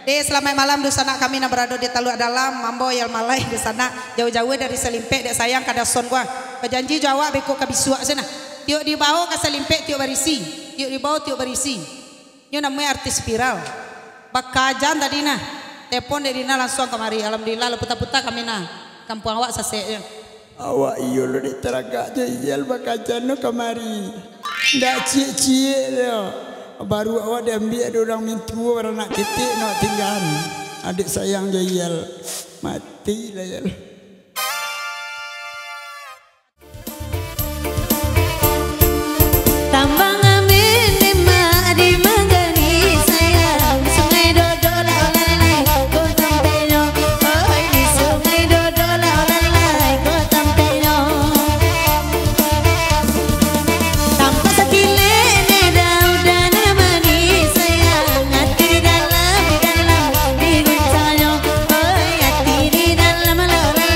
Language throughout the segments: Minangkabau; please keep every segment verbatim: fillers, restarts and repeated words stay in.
Eh, salamaik malam, dunsanak kami nan barado di Taluak Dalam, ambo Yal Malai dunsanak, jauah-jauah dari Salimpek, dek sayang ka Dason ko. Bajanji jo awak beko ka bisuak se nah. Tiok dibao ka Salimpek, tiok barisi. Tiok dibao, tiok barisi. Nyo namonyo artis viral. Bakajan tadi nah. Telepon dek Dina lansuang kamari. Alhamdulillah, lah puta-puta kami nah. Kampuang awak sasek je. Awak iyo lo dek taragak jo Iyal bakajan no kamari. Ndak ciek-ciek lo. Baru awak diambiak dek urang mintuo, baranak ketek nak tinggaan. Adik sayang jo Iyal. Mati lah Iyal. Tambang Amin Demak di Manggani sayang, Sungai Dodok lah lalai, ko tampeknyo. Oi, di Sungai Dodok lah lalai, ko tampeknyo. Tampak sakilek ne daudan manih sayang, ati di dalam, di dalam, di guncangnyo. Oi, ati di dalam, lo, lo,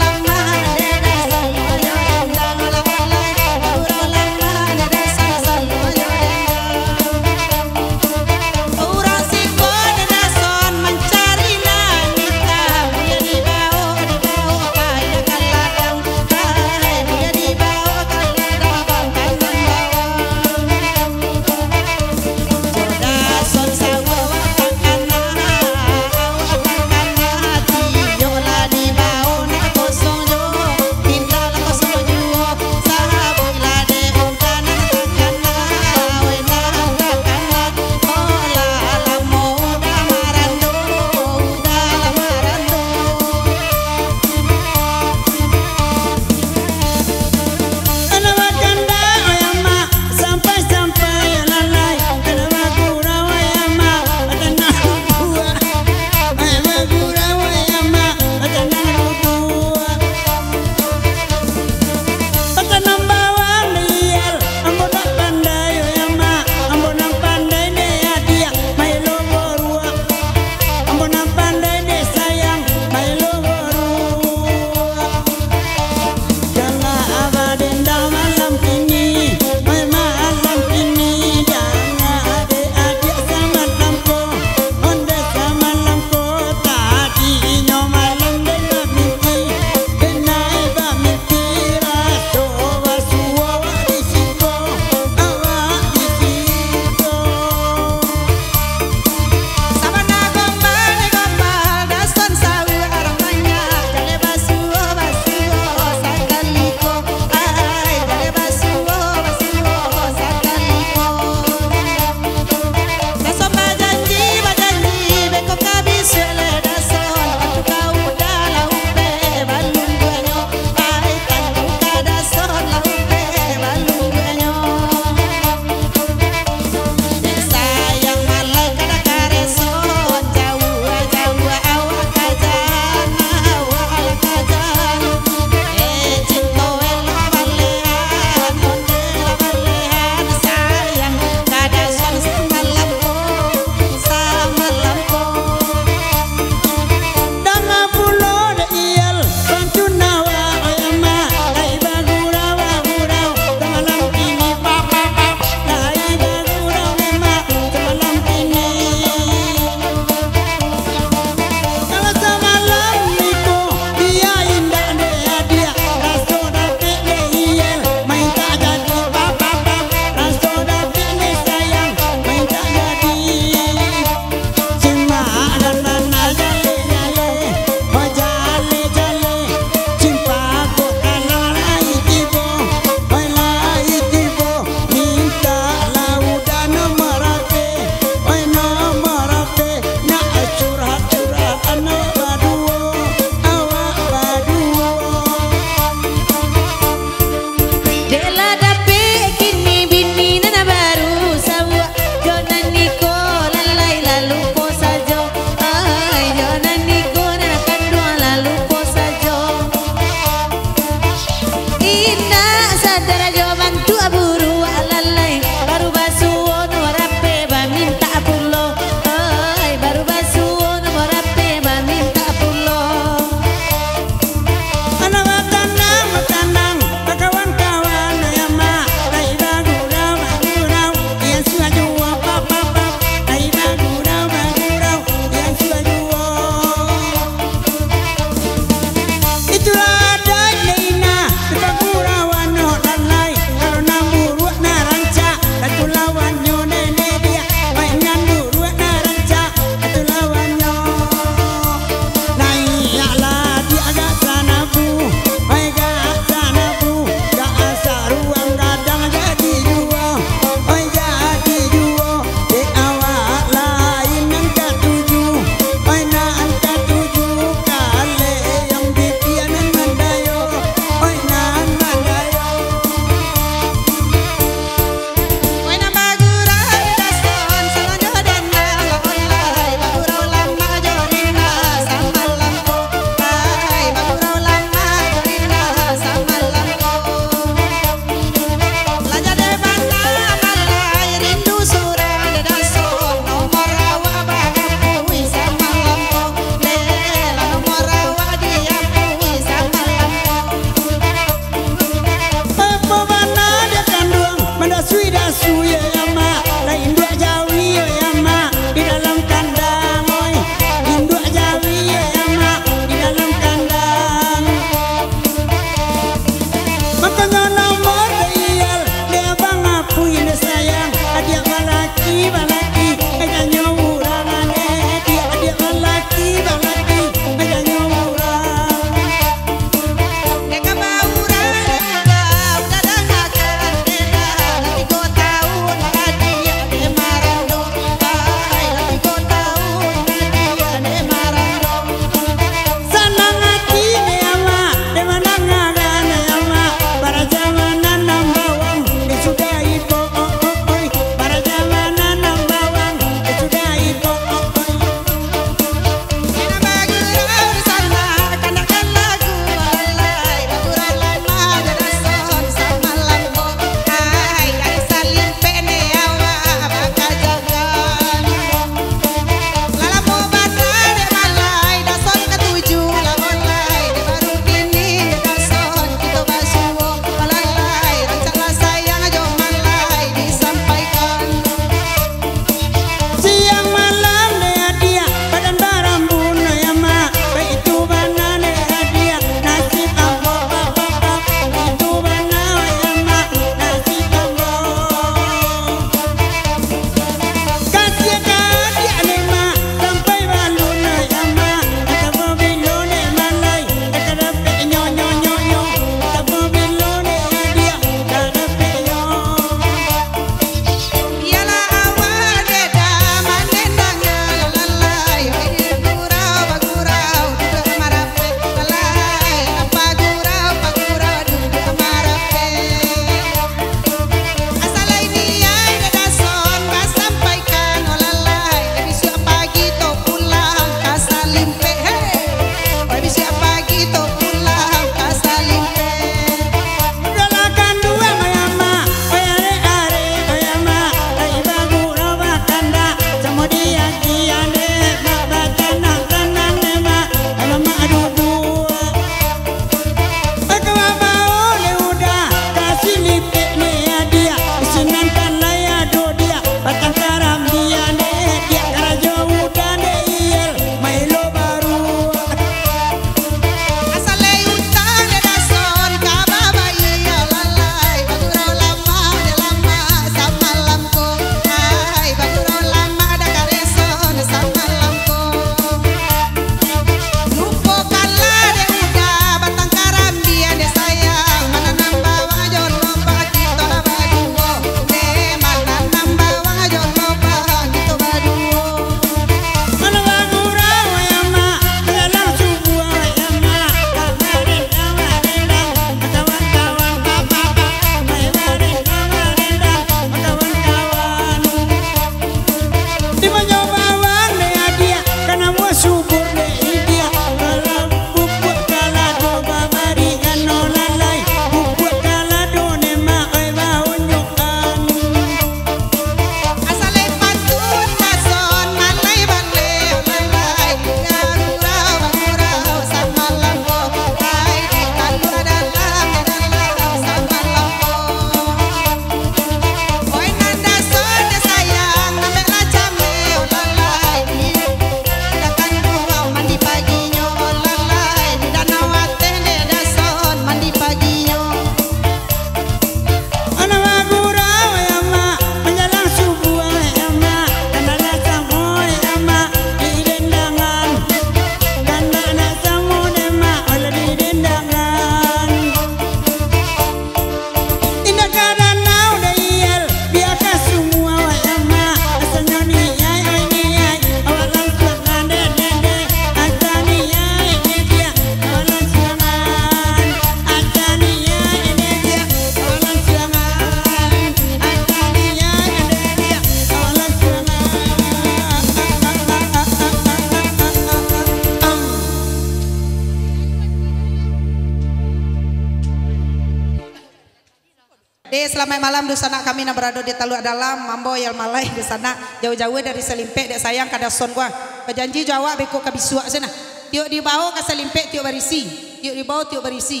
Dek, salamaik malam dunsanak kami nan barado di Taluak Dalam, ambo Yal Malai dunsanak, jauah-jauah dari Salimpek, dek sayang ka Dason ko. Bajanji jo awak beko ka bisuak se nah. Tiok dibao ka Salimpek, tiok barisi. Tiok dibao, tiok barisi.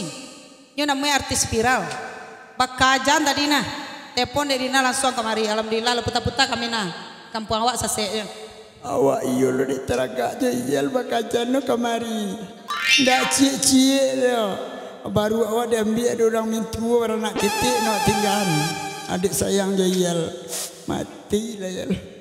Nyo namonyo artis viral. Bakajan tadi nah. Telepon dek Dina langsuang kamari. Alhamdulillah, lah puta-puta kami nah. Kampuang awak sasek je. Awak iyo lo dek taragak jo Yal bakajan no kamari. Ndak ciek-ciek lo. Baru awak diambiak dek urang mintuo baranak ketek nak tinggaan. Adik sayang jo Yal. Mati lah Yal.